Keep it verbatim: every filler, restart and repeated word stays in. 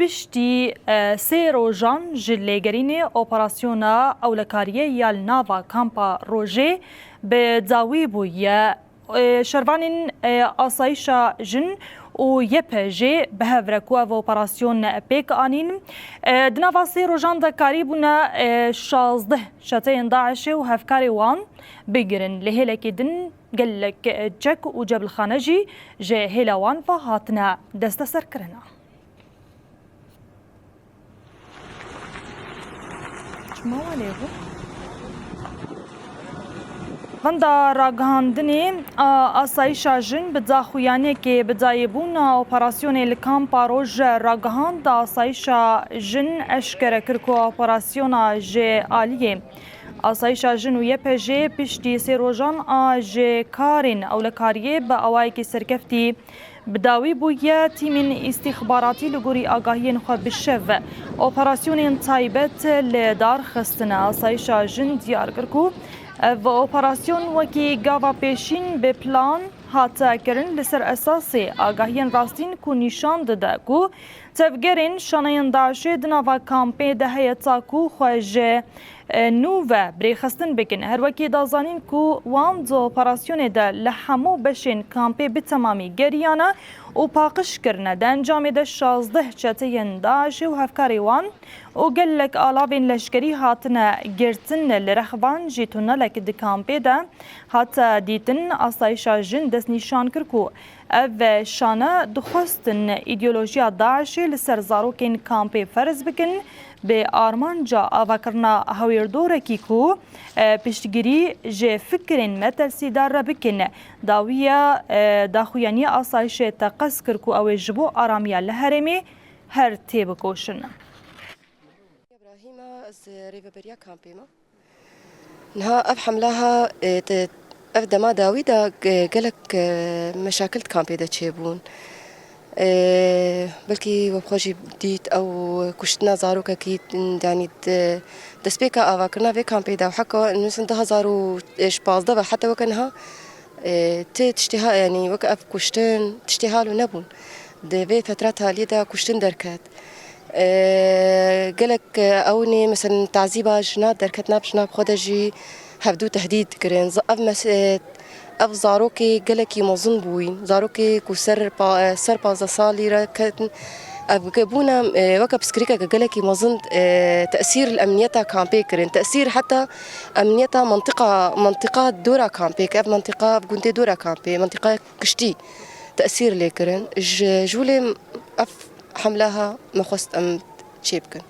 Piştî, e, sê rojan ji lêgerînê operasyona ewlekariyê ya li nava kampa Rojê bi dawî bûye. E, şervanên, e, asayîşa jin û Y P J bi hev re ku ev operasyon pêk anîn, e, di nava sê rojan de karîbûne, e, şazdeh çeteyên DAIŞê û hevkarê wan bigirin. Li hêlekê din gelek çek û cebilxane jî ji hêla wan ve hatine desteserkirin. Çima wan lê bû? Wenda ragihandinê a asayîşa jin bi daxuyaniyekê bi dayîbûna operasyonê li kampa Roj ragihand, asayîşa jin eşkere kir ku operasyona ji aliyê asayîşa jin û Y P J piştî sê rojan a ji karên ewlekariyê bi awayekî serkeftî bi dawî bûye. Tîmên îstîxbaratî li gorî agahiyên xwe bi şev operasyonên taybet li dar xistine. Asayîşa jin diyar kir ku ev operasyon wekî gava pêşîn bi plan hate kirin, li ser esasê agahiyên rastîn ku nîşan dide ku tevgerên şaneyên DAIŞê di nava kampê de heye ta ku xwe ji e, nû ve bi rêxistin bikin. Her wekî da zanîn ku wan di operasyonê de li hemû beşên kampê bi temamî geriyane û paqij kirine. Di encamê de şazdeh çeteyên DAIŞê û hevkarê wan û gelek alavên leşkerî hatine girtin. Li rex van jî tunelek di kampê de hate dîtin. Asayîşa jin destnîşan kir ku ev şane dixwestin îdeolojiya DAIŞê li ser zarokên kampê ferz bikin, bi armanca avakirina hewîrdorekî ku, e, piştgirî ji fikirên metirsîdar re bikin. Dawiya, e, daxuyaniya asayişê teqez kir ku ew ê ji bo aramiya li herêmê her têbikoşin. Îbrahîm e, ez rêveberiya kampê me. Niha ev hemla ha, e, te, ev dema dawî de, e, gelek, e, meşakil di kampê de çêbûn. E, belkî we bi xwe jî dît ew kuştina zarokekî, yanî di destpêka avakirina vê kampê de û heke, mesela, du hazar û pazdeh ve heta weke niha, e, ti tiştê ha, yanî weke ev kuştin, tiştê halo nebûn. Di vê fetra taliyê de kuştin derket. E, gelek, e, ew nê, mesela, tazîba jina derket, nav jina bi xwe de jî hevdû tehdîd dikirin. Z-, ev mes-, e, ev zarokê gelekî mezin bûyîn. Zarokê ku ser pa-, e, ser pazdeh salî re ketin. Ev ge-, bûne, e, weke piskirîkeke gelekî mezin, e, tesîr li emniyeta kampê kirin. Tesîr heta emniyeta mentiqa, mentiqa dora kampê, ke ev mentiqa, ev gundê dora kampê, mentiqa kiştî tesîr lê kirin. Ji, ji wê lê ev hemla ha me xwest em çê bikin.